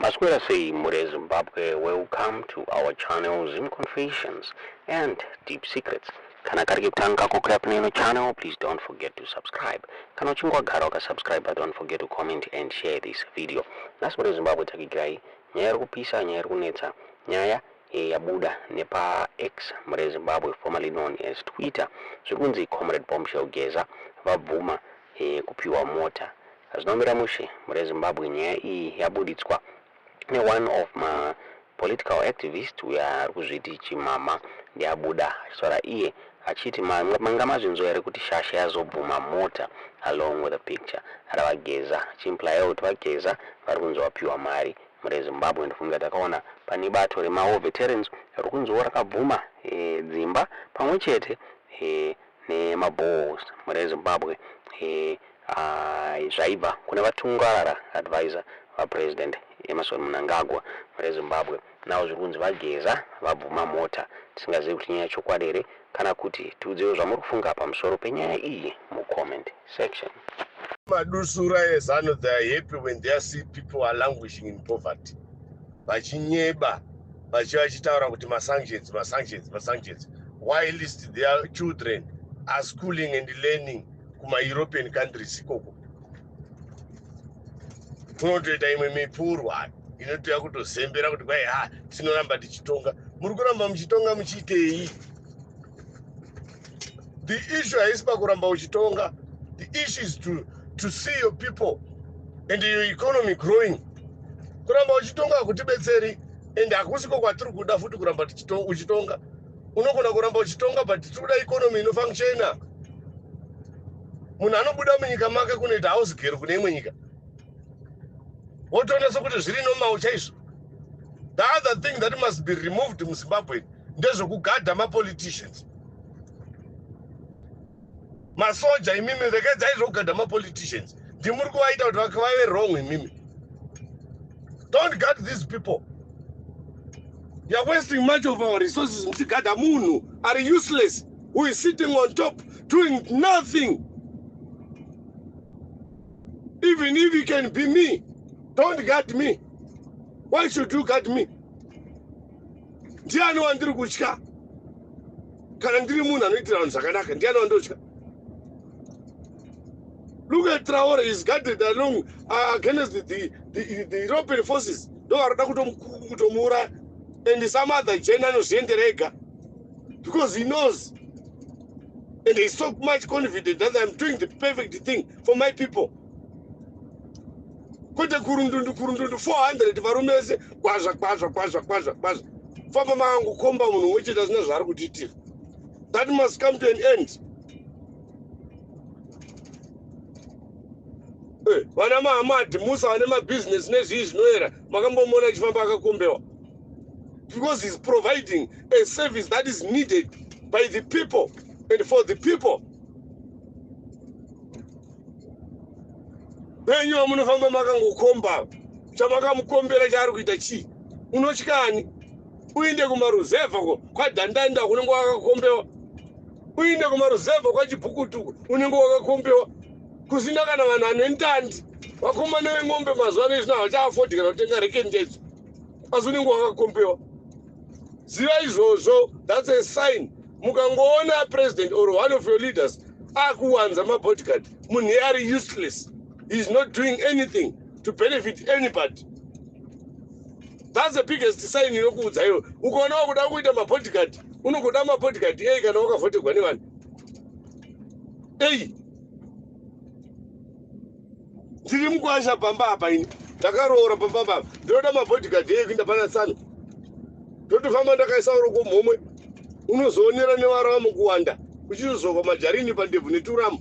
Maswera sei mhuri yeZimbabwe, welcome to our channel Zim Confessions and Deep Secrets. Kana kari kekutanga kukwira pane ino channel, please don't forget to subscribe. Kana uchinge wagara wakasubscribe, don't forget to comment and share this video. Nhasi mhuri yeZimbabwe takigirai nyaya iri kupisa, nyaya iri kunetsa, nyaya yabuda nepaX mhuri yeZimbabwe, formerly known as Twitter. Zviri kunzi Comrade Bombshell Geza vabvuma kupiwa mota. Hazvina kumira mushe mhuri yeZimbabwe, nyaya iyi yabuditswa neone of ma political activist uyo ari kuzviti Chimama, ndiye abuda achitaura iye achiti manga mazvinzwa here kuti shasha yazobvuma mota along with a picture raVaGeza, achiimplya kuti VaGeza vari kunzi vapiwa mari. Mhuri yeZimbabwe, ndofunga takaona pane bato remawar veterans riri kunziwo rakabvuma dzimba pamwe chete nemaboreholes, mhuri yeZimbabwe, zvaibva kune vaTungwarara, advisor vaPresident Emmerson Mnangagwa. Mhuri yeZimbabwe, nawo zviri kunzi VaGeza vabvuma mota. Tisingazivi kuti nyaya chokwadi here kana kuti. Tiudzewo zvamuri kufunga pamusoro penyaya iyi mucomment section. Madusura eZANU, they are happy when they see people are languishing in poverty, vachinyeba vachitaura kuti masanctions, masanctions, masanctions, whilst their children are schooling and learning kumaEuropean countries ikoko. Kunotoita imwe mipurwa inotoya kutozembera kuti kwai, ha, tinoramba tichitonga. Muri kuramba muchitonga muchiitei? The issue haisi pakuramba uchitonga. The issue is to see your people and your economy growing. Kuramba uchitonga hakutibetseri and hakusiko kwatiri kuda futi. Kuramba uchitonga, unogona kuramba uchitonga, but tiri kuda economy inofunctiona. Munhu anobuda munyika make kunoita house girl kune imwe nyika, wotoona sekuti zviri normal chaizvo. The other thing that must be removed muZimbabwe ndezvekugadha mapoliticians. Masoja, imimi rekedzai zvokugadha mapoliticians. Ndimuri kuvaita kuti vave wrong. Imimi, don't guard these people. You are wasting much of our resources muchigadha munhu ari useless, who is sitting on top doing nothing. Even if it can be me, don't guard me. Why should you guard me? Ndiani wandiri kutya? Kana ndiri munhu anoitira vanhu zvakanaka, ndiani wandotya? Look at Traore, is guarded along against the European forces. Ndo varikuda kutomuuraya, and some other gen anozviendera ega because he knows and he's so much confident that I'm doing the perfect thing for my people. Kwete kurundundu kurundundu 400 varume vese, kwazva kwazva kwazva kwazva kwazva, famba makangokomba munhu umwe chete asina zvaari kutiitira. That must come to an end. Vana Mahamad Musa vane mabhizinesi nezvii zvinoera, makambomuona achifamba akakombewa? Because he's providing a service that is needed by the people and for the people. Venyu vamunofamba makangokomba, chamakamukombera chaari kuita chii? Unotyani? Uinde kumaruzevha kwaDhandanda, unenge wakakombewa. Uinde kumaruzevha kwaChibhukutuku, unenge wakakombewa, kusina kana vanhu vane ntandi. Vakomana veng'ombe mazuva ano izvino havachaafodhi kana kutenga rekendedzo, asi unenge wakakombewa. Ziva izvozvo, that's a sign. Mukangoona president or one of your leaders akuwanza mabodyguard, munhu ari useless. He is not doing anything to benefit anybody. That's the biggest sign inokuudza iwe. Ukaona wakuda kuita mabodyguard, unogoda mabodyguard ei kana wakavhotegwa nevanhu ei? Ndiri mukwasha pamba apa, ini ndakaroora pamba apa, ndinoda mabodyguard ei kuinda pana tsano? Totofamba ndakaisa uroko mhomwe, unozoonera nevaramu kuwanda, uchizozokwa majarini pandebvu neturamu.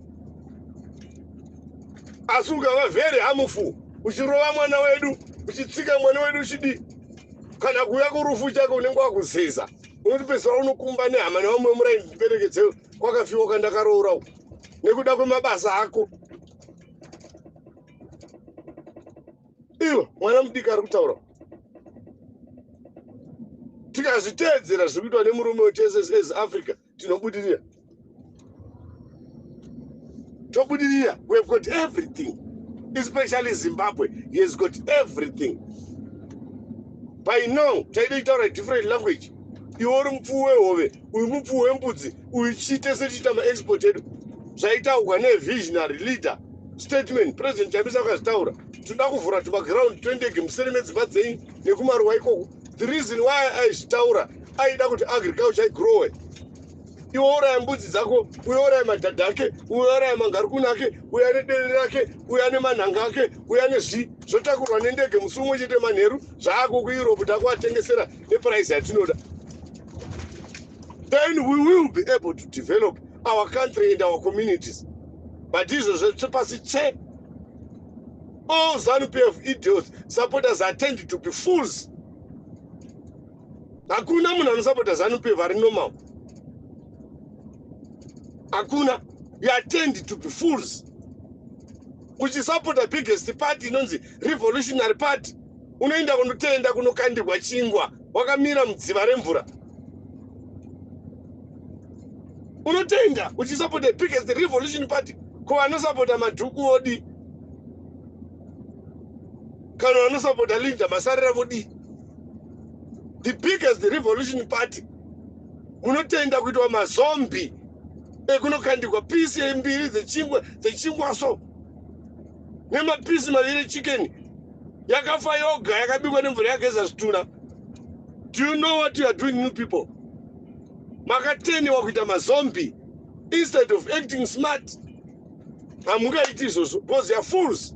Asi ukava very harmful, uchirova mwana wedu, uchitsika mwana wedu, uchidii, kana kuuya kurufu chake unenge wakuzeza, unotipedzisira unokumba nehama nevamwe muraini, ndiperekedze kwakafiwa kwandakaroora uku nekuda kwemabasa ako. Iwe mwana mudiki ari kutaura, tikazviteedzera zviri kuitwa nemurume weTSS Africa, tinobudirira, tobudirira. We have got everything, especially Zimbabwe. He has got everything. By now taida kutaura different language. Iwe uri mupfuwi wehove, uyu mupfuwi wembudzi, uyu chiite setiita maexport edu. Zvaitaurwa nevisionary leader statement, President Chamisa akazvitaura. Toda kuvhura tumaground twendege museri medzimba dzenyu nekumaruwa ikoko. The reason why aizvitaura, aida kuti agriculture igrowe. Iwe uraya mbudzi dzako, uye uraya madhadha ake, uye uraya mangarikuni ake, uye ane dere rake, uye ane manhanga ake, uye ane zvi zvotakurwa nendege musi umwe chete manheru, zvaako kuEurope, takuvatengesera neprice yatinoda. Then we will be able to develop our country and our communities. But izvo zvepasi che all ZANU PF idiots supporters are tend to be fools. Hakuna munhu anosapota ZANU PF ari normal, hakuna. You are tend to be fools uchisapota biggest party inonzi revolutionary party. Unoenda kunotenda kunokandirwa chingwa wakamira mudziva remvura. Unotenda uchisapota biggest revolution party. Ko vanosapota Madhuku odi? Kana vanosapota Linda Masarira vodii? The biggest revolution party, munotenda kuitwa mazombi ekunokandirwa pisi mbiri dzechingwa, dzechingwa so, nemapisi maviri echicken yakafa yoga, yakabikwa nemvura yageza zvituna. Do you know what you are doing, new people? Makateniwa kuita mazombi instead of acting smart. Hamungaiti izvozvo because you are fools.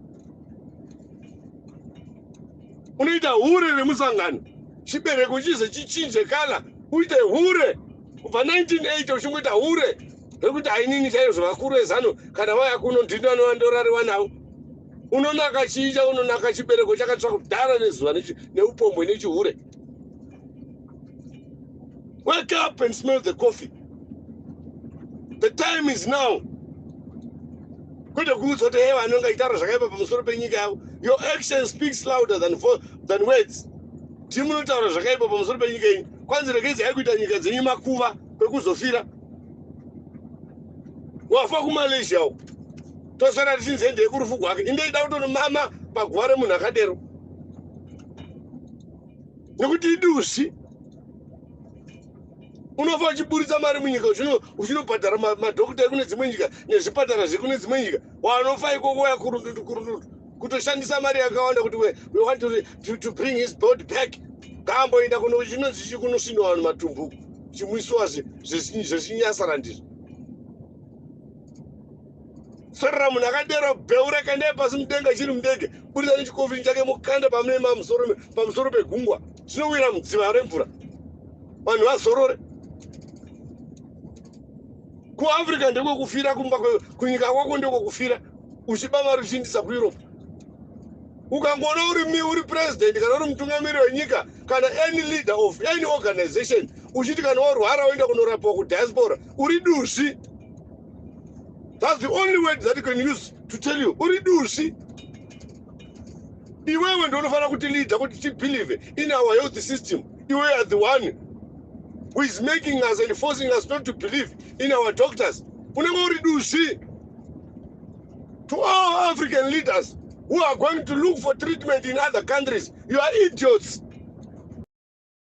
Unoita hure remusangano, chibereko chize chichinje kala, uite hure kubva 1980, uchingoita hure rekuti hainini chaizvo. Vakuru vezano kana vaya kuno, ndini vanondorariwa navo. Unonaka chicha, unonaka chibereko chakatsva kudhara nezuva neupombwe nechihure. Wake up and smell the coffee. The time is now. Kwete kuudza kuti, "Hey, vanonga itaura zvakaipa pamusoro penyika yavo." Your action speaks louder than words. Ti munotaura zvakaipa pamusoro penyika yenyu, kwanzi regedzai kuita nyika dzenyu makuva kwekuzofira. Wafa kuMalaysia uko, tosara tichinzi endei kurufu gwake. Indeida kutonomama paguva remunhu akadero nekuti idusi. Unofa uchiburitsa mari munyika, uchinobhadhara madhokota ekune dzimwe nyika nezvipatara zvekune dzimwe nyika. Wanofa ikoko waya kurundutu kurundutu, kutoshandisa mari yakawanda kuti we want to bring his body back. Ngaamboenda kuno chinonzi chi kunosvinwa vanhu matumbu, chimwisiwa zvechinyasara. Ndizvo sorera munhu akadero, bheura kandai pasi mudenga, chiri mudege, burisa nechikofini chake, mukanda pamune pamusoro pegungwa, chinowira mudziva remvura, vanhu vazorore. KuAfrica ndekwekufira, kumba kunyika kwako ndekwekufira, uchiba mari uchiindisa kuEurope. Ukangoona uri president kana uri mutungamiri wenyika kana any leader of any organization, uchiti kana warwara woenda kunorapiwa kudiaspora, uri duzvi. That's the only word that you can use to tell you uri duzvi. Iwewe ndonofanira kuti leader kuti tibelieve in our health system. Iwe are the one who is making us and forcing us not to believe in our doctors. Unenge uri duzvi. To all African leaders who are going to look for treatment in other countries, you are idiots.